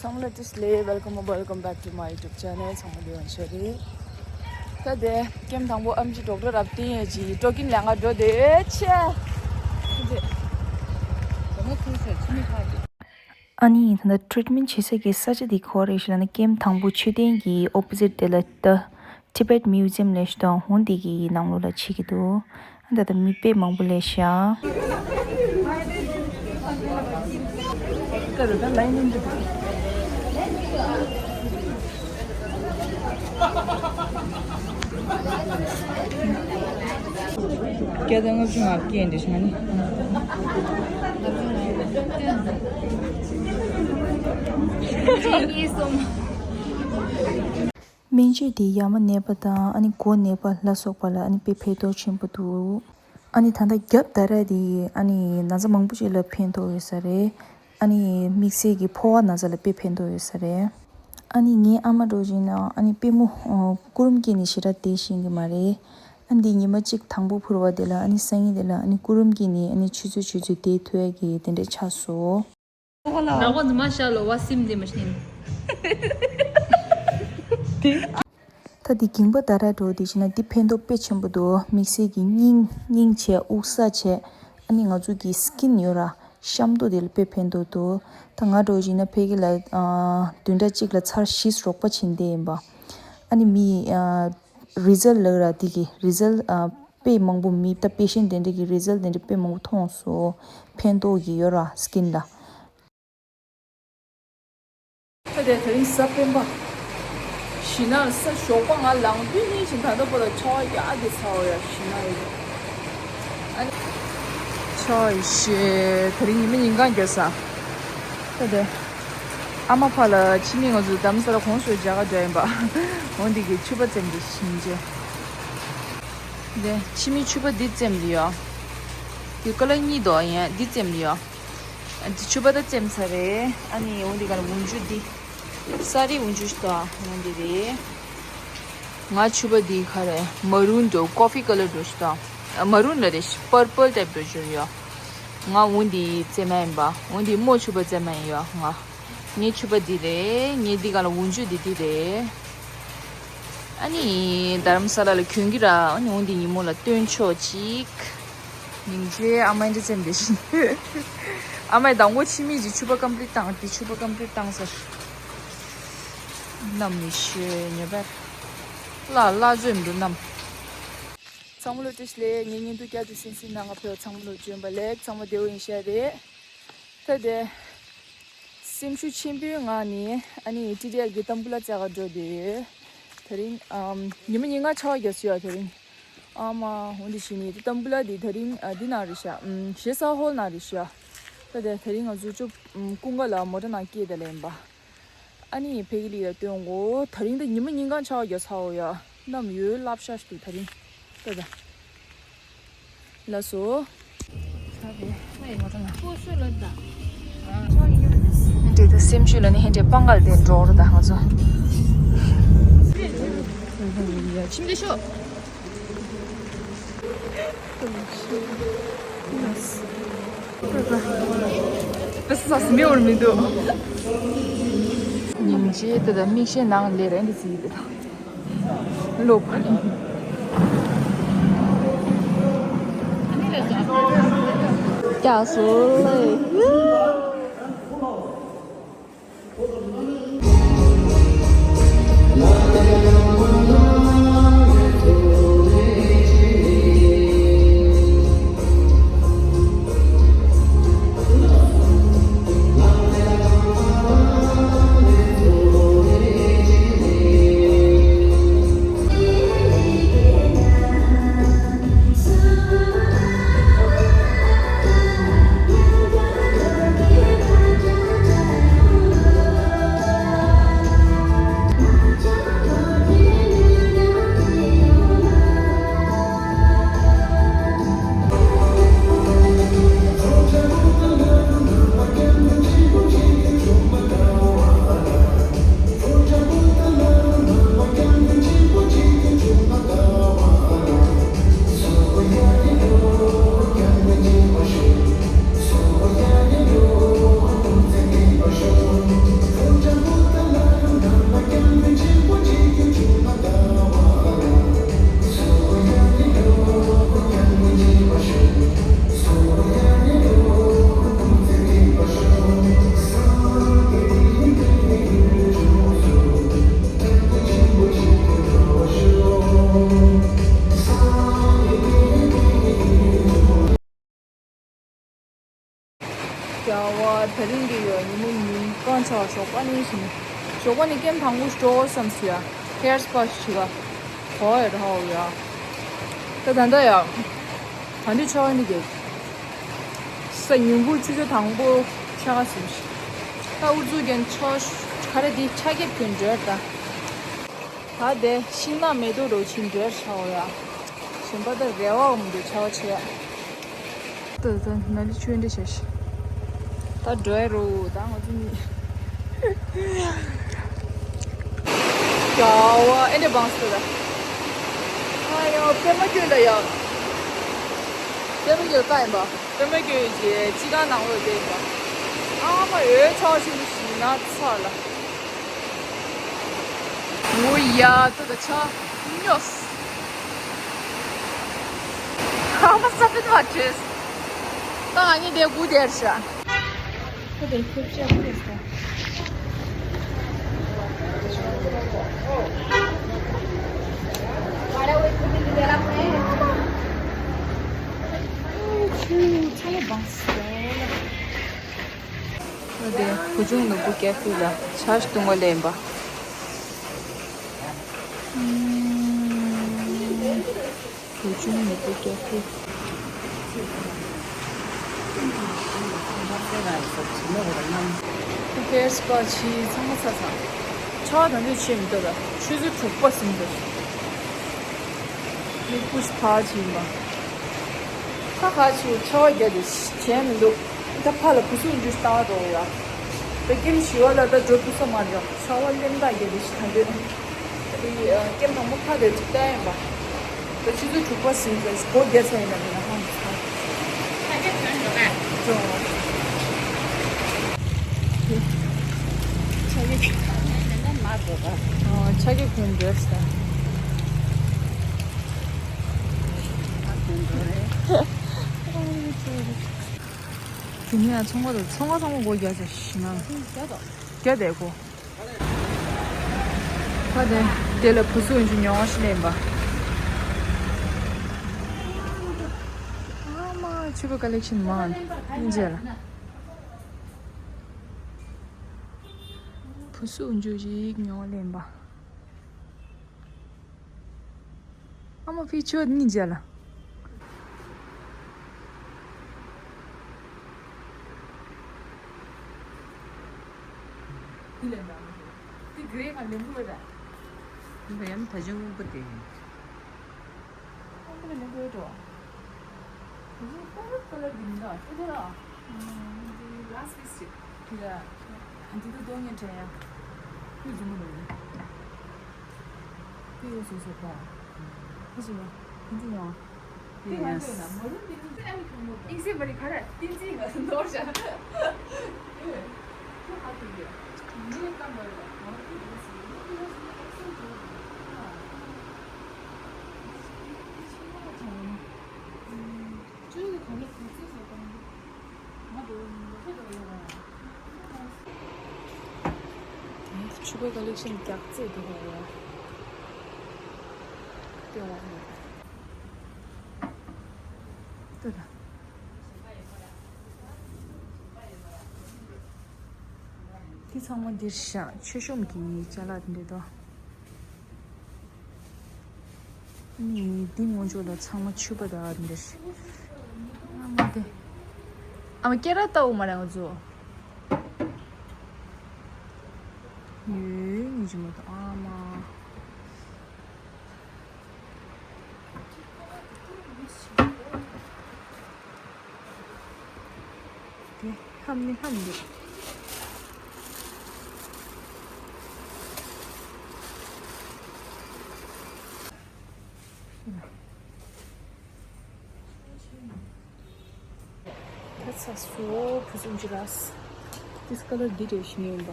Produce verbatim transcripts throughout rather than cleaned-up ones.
ཚང་མ་ལ་བཀྲ་ཤིས་བདེ་ལེགས། Welcome or welcome back to my YouTube channel. ཚང་མ་ལ་ཡོང་ཆེ་རེད། ད་དེ་ཀེམ་དང་པོ་ཨམ་ཆི་ཌོག་ཊར་རབ་བསྟན་ཡས་ཀྱི་སྤྲོ་སྐྱིད་ལེན་ག་འགྲོ་དེ་ཆེ། ཨ་ནི་ད་ལྟ་ཊི་རིཊ་མེན་ཊི་བྱེད་ས་གི་ས་ཆ་དེ་ག་པར་རེད་ཞེ་ན། ཀེམ་དང་པོ་མཆོད་རྟེན་གྱི་ཨོ་པོ་ཟིཊ་དེ་ལ་ད་ཊི་བེཊ་མིའུ་ཛི་ཡམ་ལབ་ཞིག་དང་འོ་དེ་གི་ནང་ལོགས་ལ་ཕྱིན་གྱི་འདུག་ད་ལྟ་མི་དཔེ་མང་པོ་སླེབས་ཤག་བརྒྱ་དང་ལྔ་བཅུ་ང་བརྒྱད་འདི་བྱུང་ནི། སྨན་བཅོས་དེ་ཡ་མ་ནད་པ་དང་ཨ་ནི་མགོ་ནད་པ་ལ་སོགས་པ་ལ་ཨ་ནི་དཔེ་ཕན་ཐོགས་ཆེན་པོ་འདུག་ཨ་ནི་ད་ལྟ་རྒྱབ་ད་ར་དེ་ཨ་ནི་ན་ཚ་མང་པོ་ཅིག་ལ་ཕན་ཐོགས་ཡོད་ས་རེད། ཨ་ནི་དམིགས་བསལ་གྱི་ཕོ་བ་ན་ཚ་ལ་དཔེ་ཕན་ཐོགས་ཡོད་ས་རེད། ཨ་ནི་ངའི་ཨ་མ་འདྲ་བོ་ཅིག་ན་ཨ་ནི་པུས་མོ་ཨ་སྐུ་རུམ་སྐྱེས་ནས་ཞེ་དྲག་བསྡད་ཤེས་ཀྱི་མ་རེད། ཨ་ནི་འདི་ཉི་མ་གཅིག་དང་པོ་ཕུལ་བ་དེ་ལ་ཨ་ནི་སང་ཉིན་དེ་ལ་ཨ་ནི་སྐུ་རུམ་སྐྱེས་ནས་ཨ་ནི་ཆུ་ཚོད་ཆུ་ཚོད་བསྡད་ཐུབ་ཡ་གི་དེ་འདྲ་ཆགས་སོང་། ལ་གོ་འཛུ་མ་ཤ་ལོ་བ་སིམ་དེ་མ་ཤིན། ད་འདི་གིང་པ་ད་ར་འགྲོ་དེ་བྱས་ན་འདི་ཕན་ཐོགས་དཔེ་ཆེན་པོ་འདུག་དམིགས་བསལ་གྱི་སྙིང་སྙིང་བྱས་དབུགས་བསགས་བྱས་ཨ་ནི་ང་ཚོ་གི་སི་ཀིན་ཡོད་ར་གཤམ་ཐོ་དེ་ལ་དཔེ་ཕན་ཐོགས་འདུག་ད་ང་འགྲོ་བྱས་ན་ཕ་གི་ལ་བདུན་ཕྲག་གཅིག་ལ་ཚར་བཞི་རོགས་པ་བྱིན་བསྡད་ཡིན་པ། ཨ་ནི་མི་རི་ཛལ་ལབ་ར་དེ་གི་རི་ཛལ་དཔེ་མང་པོ་མི་ད་པེ་ཤེན་དེ་འདྲ་གི་རི་ཛལ་དེ་འདྲ་དཔེ་མང་པོ་མཐོང་སོང་། ཕན་ཐོགས་ཀྱི་ཡོད་ར་སི་ཀིན་ལ། ད་དེ་དེ་རིང་གཟའ་སྤེན་པ། གཞི་ནས་གཟའ་ཞོགས་པ་ང་ལངས་དུས་ནས་བཞིན་ད་ལྟ་བར་ལ་ཆར་པ་ཡག་གི་ཚ་བ་ཡ་གཞི་ནས་ཡོད། ཨ་ནི། ཆར་པ་ཡི་ཤེས་དེ་རིང་ཉི་མ་ཉིན་གང་རྒྱག་ས། ད་དེ། ཨ་མ་ཕ་ལ་ཕྱི་ཉིན་ང་ཚོ་དྷ་རམ་ས་ལ་གོང་སོ་མཇལ་ག་འགྲོ་ཡིན་པ། འོ་འདི་གི་ཕྱུ་པ་བཙེམས་ཏེ་བཞིན་རྗེས། དེ་ཕྱི་མི་ཕྱུ་པ་འདི་བཙེམས་ཏེ་ཡོད། དེ་ཀ་ལ་གཉིས་འདུག་ཡིན་འདི་བཙེམས་ཏེ་ཡོད། འདི་ཕྱུ་པ་ད་བཙེམས་ཚར་རེད། ཨ་ནི་འོ་འདི་ག་ལ་འོག་འཇུག་འདི། ས་རི་འོག་འཇུག་ཞིག་འདུག་འོ་འདི་རེད། ང་ཕྱུ་པ་འདི་ག་རེ་མ་རུན་འདྲ་ཀོ་ཕི་ཀ་ལར་འདྲ་ཞིག་འདུག་མ་རུན་ལ་རེད། པར་པལ་ཊའིབ་འདྲ་ཞིག་ཡོད། ང་འོ་འདི་བཙེམས་ཡིན་པ། འོ་འདི་རྨོ་ཕྱུ་པ་བཙེམས་ཡིན་ཡོད་ང་། ངའི་ཕྱུ་པ་འདི་རེད། ངའི་འདི་ག་ལ་འོག་འཇུག་འདི་འདི་རེད། ཨ་ནི་དྷ་རམ་ས་ལ་ལ་གྱོན་གི་ར། ཨ་ནི་འོ་འདི་ཉིན་མོ་ལ་སྟོན་ཆོག་ཅིག་སྙིང་རྗེ་ཨ་མ་འདྲ་བཙེམས་དེ་བཞིན། ཨ་མའི་དང་པོ་ཕྱི་མིག་ཅིག་ཕྱུ་པ་ཀམ་པི་ལིཊ་བཏང་། དེ་ཕྱུ་པ་ཀམ་པི་ལིཊ་བཏང་ཟེར། ནམ་མི་ཤེས་ཉེ་བར། ལ་ལ་བཟོས་འདུག་ནམ། ཚང་མ་ལོ་བཀྲ་ཤིས་བདེ་ལེགས། ངའི་བརྙན་ཐུང་བསྐྱར་དུ་གསན་གཟིགས་གནང་ག་ཕེབས་ཚང་མ་ལོ་བྱོན་པ་ལེགས། ཚང་མ་བདེ་པོ་ཡིན་ཤག་རེད། ད་དེ། སེམས་ཤུགས་ཆེན་པོའི་ངང་ནས་ཨ་ནི་ཊི་ཌི་ཨེལ་གྱི་ཏམ་བུ་ལ་བཙལ་ག་འགྲོ་བསྡད་ཡོད། དེ་རིང་ཨམ་ཉི་མ་ཉིན་གང་ཆར་པ་རྒྱག་སྲིད་ཡ་དེ་རིང་། ཨ་མ་འོ་འདི་བྱས་ནས་དེ་ཏམ་བུ་ལ་དེ་དེ་རིང་ཨ་འདི་ནང་རེད་ཤག་ཨམ་ཞེ་ས་ཧོལ་ནང་རེད་ཤག་ད་དེ་དེ་རིང་ང་ཚོ་ཅོ་ཨམ་ཀུན་དགའ་ལ་མོ་ཊ་ནང་སྐྱེལ་ད་ལེན་པ། ཨ་ནི་ཕ་གི་ལི་ལ་སྟོན་གོ། དེ་རིང་ད་ཉི་མ་ཉིན་གང་ཆར་པ་རྒྱག་ཚར་བ་ཡ། ནམ་ཡོད་སླབ་ཤ་ཞིག་འདུག་དེ་རིང་། ད་ད། ལགས་སོ། ཧེ་འདྲེ་ད་སེམས་ཤུགས་ལ་ནི་ཧེ་འདྲེ་སྤང་ག་ལ་དེ་འགྲོ་ར་ད་ང་ཚོ། ཁྱིམ་དེ་ཤོག་པེ་སི་ས་སི་མེ་འོར་མི་འདུག་སྙིང་རྗེ་དེ་ད་མིག་ཤེལ་ནང་ལས་རན་དེ་ཟིག་དེ་ད། ལོ་ཕ་ནི། ཀྱ་སོ་ལེ། ད་རིང་གི་ཡོད་ཉིན་མོ་ཉིན་གང་ཆགས་ཞོགས་པ་ནས་ཞིང་ཞོགས་པ་ནས་ཀེམ་དང་པོ་སྤྲོ་བསམ་སི་ཡ་ཧེར་སྤ་ཞིག་ག་གོ་ཡ་ར་ཧོ་ཡ། ད་ད་ད་ཡ་ད་འདི་ཆོག་ནི་གི་ས་ཉིན་གུང་ཆུ་ཚོད་དང་པོ་ཆགས་ཟིན་ཞིག་ད་ཨུ་ཚུགས་རྒྱན་ཆོག་ག་རེ་འདི་ཆ་ཁེབས་གྱོན་འདྲེར་ད། ད་དེ་ཤིང་ནགས་མེ་ཏོག་རོ་ཆེན་འདྲེར་ཆགས་ཡ། གཞན་པ་ད་རེ་བ་འོང་འདི་ཆ་བ་ཆེ་ཡ། ད་ད་ན་ལི་ཆོས་འདྲི་བྱ་ཤི། ད་འགྲོ་ཡ་རོ་ད་ང་ཚོ་གཉིས། ཡ་བ་ཨེ་འདྲ་བང་སོ་ད། ཨ་ཡོ་པད་མ་སྐྱོན་ད་ཡ། པད་མ་སྐྱོན་ཀ་ཡིན་པ། པད་མ་སྐྱོན་གྱི་སྤྱི་ཁང་ནང་ལོགས་བསྡད་ཡིན་པ། ཨ་མ་ཡོད་ཆོག་ཤི་ཤི་ན་ཚ་ལ། འོ་ཡ་ཏུ་ད་ཆ་ཉོས། ཧ་མ་ས་པིན་བ་ཅེས། ད་ང་གཉིས་དེ་དགུ་དེར་ཤ། ཁོ་དེ་ཁྱོད་ཅག་ཁོ་རེད་ས། ཁྱོད་ཚ་ལ་བང་སོ་ལ། ཨོ་དེ་བུ་ཆུང་ནོར་བུ་ཀེ་ཧྥེ་ལ་ཆར་བཏུང་བ་ལེན་པ། ཨུམ། བུ་ཆུང་ནོར་བུ་ཀེ་ཧྥེ། ཧེར་སྤ་ཕྱིས་ཚང་མ་ཚ་ཚང་། ཆར་པ་ད་འདོད་ཆེ་མི་འདུག་ལ་ཆུ་ཚོད་དྲུག་པ་ཟིན་འདུག་མི་ཀུ་ཤི་ཕར་ཕྱིན་པ། ཁ་ཁ་ཆུ་ཆར་པ་རྒྱག་དེ་བྱས་མི་འདུག་ད་ཕ་ལ་བུ་སུ་འཇུ་ལྟ་འགྲོ་ཡ། ད་ཀེམ་ཞི་བ་ལ་ད་འགྲོ་ཐུབ་ས་མ་རེད། ཆར་པ་ལེན་ད་རྒྱག་དེ་ཞི་ད་འདོད། ད་དེ་ཀེམ་དང་པོ་ཁ་དེ་ཅིག་ལྟ་ཡིན་པ། ད་ཆུ་ཚོད་དྲུག་པ་ཟིན་ཚེ་སྒོ་རྒྱག་ཚར་ཡིན་ན་མིན་ན་ཧང་ཚ། ཆ་རྒྱག་གྱོན་འགྲོ་ག་ཅོ། ཆ་རྒྱག་གྱོན་འགྲོ་ག་ཨོ་ཆ་རྒྱག་གྱོན་འགྲོ་ས། དེ་ནས་ཡང་ཚོང་པ་དང་ཚོང་པ་ཚང་མ་སྒོ་རྒྱག་ཚར་ཞིང་ང་རྒྱག་དགོས། ཁ་དེ་དེ་ལ་བུ་སུ་འཇུ་ཉོ་ཞིག་ལེན་པ། ཨ་མ་ཕྱུ་པ་ཀ་ལེག་ཤན་མང་ཨིན་ཇེ་ལ། བུ་སུ་འཇུ་ཞིག་ཉོ་ལེན་པ། ཨ་མ་ཕི་ཆོད་ནི་མཇལ། དེ་ལས་འདའ་མི་འདུག་དེ་ག་རེ་ག་ལེན་དགོས་ར། འདི་ལ་ཡང་ད་ཅུང་སྔོན་པོ་དེ་ཡིན། སྔོན་པོ་ལ་ལེན་དགོས་འགྲོ། དེ་ཚོ་ཀ་ལར་ཀ་ལར་གྱི་མི་འདུག་ཤོད་དེ་ར། ལ་སི་ལིབ་སི་ཊིག་དེ་ལ་ཧན་ཏི་དུ་དོ་ངན་དྲན་ཡ། ཁོས་རྫུན་མ་ལོག་ཡིན། དེ་ཡོད་སོ་སོ་པ། ཁོ་ཞིག་ཡ། ཁོ་ཚོ་ཡང་། དེ་ང་ཚོ་ཡིན་ན་མ་རུང་དེ་ནི་ཨ་ནི་ཁོ་མོ་དང་། ཨིང་སེ་མ་རི་ཁ་ར་ཏིན་ཙི་ང་ཚོ་ནོར་བཞག་ཁོ་ཧ་གོ་གི། ངས་བཀའ་མ་རེད་ང་ཁོ་དེ་སི་ཡིན་ནོ་དེ་ཡོད་སོ་ན་ཨེག་སེན་ཊི་ཡོད་གི། ཨ། ཁྱེད་ཚོ་ག་ལེར་ག་ཚོད་བཟོ་གཏོང་གི། ང་འགྲོ་ཡིན་ལོ་ཁེ་འགྲོ་ཡོད་ར། ཕྱུ་པའི་ཀ་ལེག་ཤན་རྒྱག་རྩེ་འགྲོ་བ་ཡོད། ལྟེ་བ་ནས། ལྟོས་དང་། འདི་ཚང་མ་འདིར་བཞག་མཆོད་གཤོམ་གྱི་ཅ་ལག་འདི་འདྲ་འདུག་ནི་འདི་སྔོན་ཆད་ལ་ཚང་མ་ཕྱུ་པ་དང་འདིར། ཨ་མ་དེ། ཨ་མ་སྐེ་རགས་ལྟ་བུ་མ་རེད་ང་ཚོ། ཡོད་ཉི་ཇི་མ་དང་ཨ་མ། དེ་ལྷམ་ནི་ལྷམ་འདུག་ད་ཚ་སོ་བུ་སུ་འཇུ་རགས། ཏིས་ཀ་ལར་འདི་རེ་ཞིག་ཡིན་པ།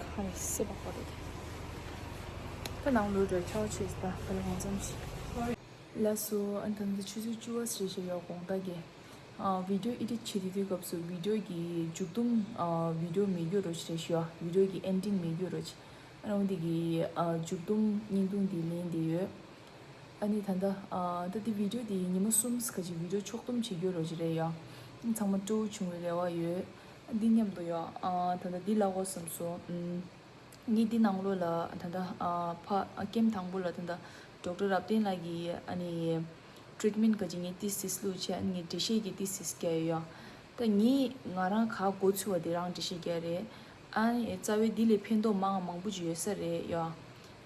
ཁ་ལ་སེ་བག་པ་རེད། ད་ནང་ལོ་རེ་ཆའོ་ཆེས་ད་ཁ་ལ་གང་འཚམ་ཞིག་ལགས་སོ། ཨ་ད་ནི་ཆུ་ཚོད་བཅུ་པ་ཟེར་ཞིག་ཡོད་དགོངས་དག་གི། ཨ་བི་ཌིའོ་ཨེ་ཌིཊ་བྱེད་དུས་དུས་སྐབས་སུ་བི་ཌིའོ་གི་མཇུག་སྡོམ་ཨ་བི་ཌིའོ་མེད་རྒྱུ་རོ་ཞིག་རེད་ཞུ་ཨ། བི་ཌིའོ་གི་ཨེན་ཌིང་མེད་རྒྱུ་རོ་ཞིག་ཨ་ནི་འོ་འདི་གི་ཨ་མཇུག་སྡོམ་བརྙན་ཐུང་འདི་ལེན་བསྡད་ཡོད། ཨ་ནི་ད་ལྟ་ཨ་ད་འདི་བི་ཌིའོ་འདི་ཉི་མ་གསུམ་ཁ་ཅིག་བི་ཌིའོ་ཕྱོགས་བསྡོམས་བྱེད་རྒྱུ་རོ་ཅིག་རེད་ཡ། ཚང་མ་སྤྲོ་བོ་བྱུང་བའི་རེ་བ་ཡོད། འདི་མཉམ་དུ་ཡོད། ཨ་ད་ལྟ་འདི་ལབ་དགོས་བསམ་སོང་། ཨམ། ངས་འདི་ནང་ལོགས་ལ་ད་ལྟ་ཨ་ཕ་ཨ་ཀེམ་དང་པོ་ལ་ད་ལྟ་ཌོག་ཊར་རབ་བརྟན་ལགས་ཀྱིས་ཨ་ནི་ཊི་རིཊ་མེན་ག་ཅིག་ངས་ཏི་སིས་བླུགས་བྱས། ཨ་ནི་ངས་འགྲེལ་བཤད་ཀྱི་ཏི་སིས་རྒྱག་ཡོད། ད་ངས་ང་རང་ག་འགོ་ཚུགས་པ་དེ་རང་འགྲེལ་བཤད་རྒྱག་རེད། ཨ་ནི་རྩ་བའི་འདི་ལས་ཕན་ཐོགས་མང་མང་པོ་ཅིག་ཡོད་ས་རེད་ཡ།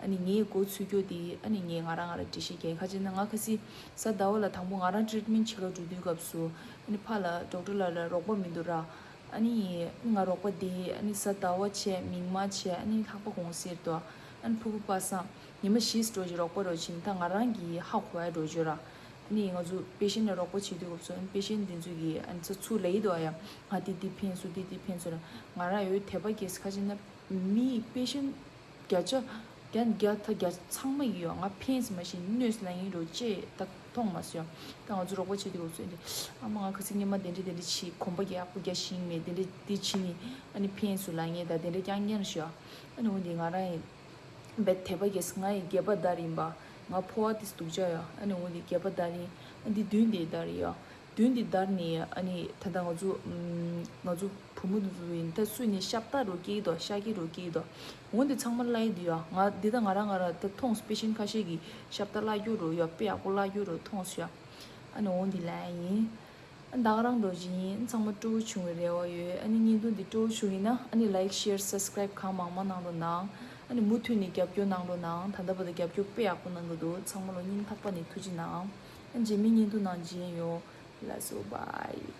ཨ་ནི་ངས་འགོ་ཚུགས་རྒྱུ་དེ་ཨ་ནི་ངས་ང་རང་ང་རང་འགྲེལ་བཤད་རྒྱག་ག་ཅིག་ན། ང་ཁ་སང་གཟའ་ཟླ་བ་ལ་དང་པོ་ང་རང་ཊི་རིཊ་མེན་བྱེད་ག་འགྲོ་དུས་སྐབས་སུ། ཨ་ནི་ཕ་ལ་ཌོག་ཊར་ལགས་ལ་རོགས་པ་མི་འདུག་ར། ཨ་ནི་ང་རོགས་པ་དེ་ཨ་ནི་གཟའ་ཟླ་བ་བྱས། མིག་དམར་བྱས། ཨ་ནི་ལྷགས་པ་གོང་སེར་དོ། ཨ་ནི་ཕྲུ་གུ་པ་སངས་ཉི་མ་བཞི་འགྲོ་ཅིག་རོགས་པ་རོགས་བྱེད་ད་ང་རང་གིས་ཧ་གོ་ཡ་འགྲོ་བརྗོད་ར། ཨ་ནི་ང་ཚོ་པེ་ཤེན་ཊི་ལ་རོགས་པ་བྱེད་དུས་སྐབས་སུ། ཨ་ནི་པེ་ཤེན་ཊི་འདི་ཚོ་གིས་ཨ་ནི་ཚ་ཚུར་ལབ་ཀྱི་འདུག་ཨ་ཡ། ང་འདི་འདི་ཕན་སོང་། འདི་འདི་ཕན་སོང་ལ། ང་རང་ཡོད་དད་པ་སྐྱེས་ཁ་ཅིག་ན་མི་པེ་ཤེན་ཊི་བརྒྱ་ཆ་བརྒྱ་བརྒྱ་ད་བརྒྱ་ཚང་མ་ཡིས་ཡོད། ང་ཕན་སོང་མ་ཤེས་གནོད་སོང་ལབ་ཡིན་འགྲོ་ཅེས་ད་མཐོང་མ་སོང་ཡ། ད་ང་ཚོ་རོགས་པ་བྱེད་དུས་སྐབས་སུ་ཨ་ནི་ཨ་མ་ང་ཁ་སང་ཉི་མ་དེ་འདྲ་དེ་འདྲ་བྱས། གོམ་པ་རྒྱག་པོ་རྒྱག་ཤེས་མེད། དེ་འདྲ་འདི་བྱས་ནི་ཨ་ནི་ཕན་སོང་ལབ་ཡིན། ད་དེ་འདྲ་རྐྱང་རྐྱང་ཤོག་ཨ་ནི་འོ་འདི་ང་རང་ཡིན། བས་དད་པ་སྐྱེས་སོང་། ང་ཡི་སྒལ་པ་འདར་ཡིན་པ། ང་ཕོ་བ་དེ་སྡུག་ཅག་ཡ། ཨ་ནི་འོ་འདི་སྒལ་པ་འདར་ཡིན། ཨ་འདི་མདུན་དེ་འདར་ཡ། མདུན་དེ་འདར་ནས་ཨ་ནི་ད་ལྟ་ང་ཚོ་ཨམ་ང་ཚོ་བུ་མོ་དེ་ཚོ་ཡིན་ད་སུ་ནས་ཤ་སྟག་རོ་སྐྱེ་གི་འདུག་ཤ་སྐྱེ་རོ་སྐྱེ་གི་འདུག་འོ་འདི་ཚང་མ་བརླག་གི་འདུག་ཡ། ང་འདི་ད་ང་རང་ང་རང་ད་མཐོང་སོང་། པེ་ཤེན་ཊི་ཁ་ཤས་ཀྱིས་ཤ་སྟག་བརླག་རྒྱུ་རོ་ཡ། དཔེ་ཡག་པོ་བརླག་རྒྱུ་རོ་མཐོང་སོང་ཡ། ཨ་ནི་འོ་འདི་ལབ་ཡིན། ཨ་ནི་ད་ག་རང་འགྲོ་བཞིན་ཡིན། ཚང་མ་སྤྲོ་བོ་བྱུང་བའི་རེ་བ་ཡོད། ཨ་ནི་བརྙན་ཐུང་འདི་སྤྲོ་བོ་བྱུང་ཡིན་ན་ཨ་ནི་ལའིཀ་ཤེར་སབ་སི་ཀ་རའིབ་གང་མང་མང་གནང་རོགས་གནང་། ཨ་ནི་མུ་མཐུད་ནས་རྒྱབ་སྐྱོར་གནང་རོགས་གནང་། ད་ལྟ་བར་དུ་རྒྱབ་སྐྱོར་དཔེ་ཡག་པོ་གནང་གི་འདུག་ཚང་མ་ལ་སྙིང་ཐག་པ་ནས་ཐུགས་རྗེ་གནང་། ཨ་རྗེས་མའི་བརྙན་ཐུང་ནང་མཇལ་ཡོང་། ལགས་སོ། བྷའི།